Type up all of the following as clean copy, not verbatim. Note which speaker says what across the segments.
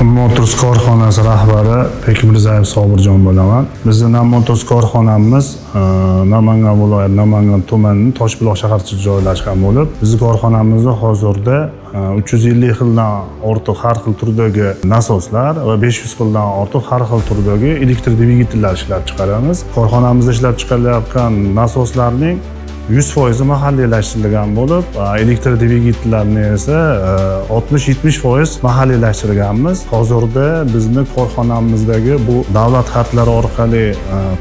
Speaker 1: Motors korxonasi rahbari Bekmirzayev Sobirjon bo'laman. Bizni Nam Motors korxonamiz Namangan viloyati, Namangan tumanining Toshbuloq shaharchasida joylashgan bo'lib, bizni korxonamizda hozirda 350 xildan ortiq har xil turdagi nasoslar va 500 xildan ortiq har xil turdagi elektr dvigatellar ishlab chiqaramiz. Korxonamizda ishlab chiqarilayotgan nasoslarning 100% mahalliylashtirilgan bo'lib, elektr dvigatellarni esa 60-70% mahalliylashtirganmiz. Hozirda bizni korxonamizdagi bu davlat xatlari orqali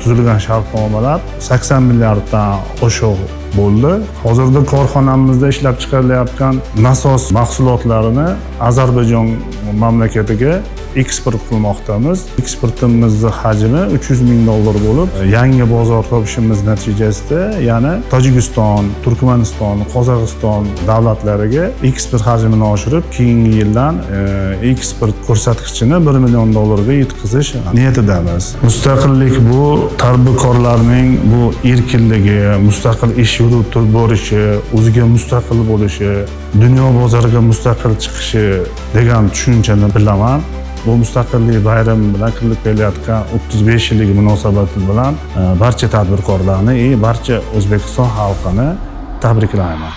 Speaker 1: tuzilgan shartnomalar 80 milliarddan oshiq bo'ldi. Hozirda korxonamizda ishlab chiqarilayotgan nasos mahsulotlarini Ozarbayjon mamlakatiga eksport qilmoqdamiz. Eksportimizni hajmi 300 ming dollar bo'lib, yangi bozor topishimiz natijasida yana Tojikiston, Turkmaniston, Qozog'iston davlatlariga eksport hajmini oshirib, keyingi yildan eksport ko'rsatkichini 1 million dollarga yetkazish niyatidamiz. Mustaqillik bu tadbirkorlarning bu erkinligi, mustaqil ish yuritib borishi, o'ziga mustaqil bo'lishi, dunyo bozoriga mustaqil chiqishi degan tushunchani bilaman. Bu mustaqillik bayrami bilan qilib kelayotgan 35 yillik munosabati bilan barcha tadbirkorlarni и barcha O'zbekiston xalqini tabriklayman.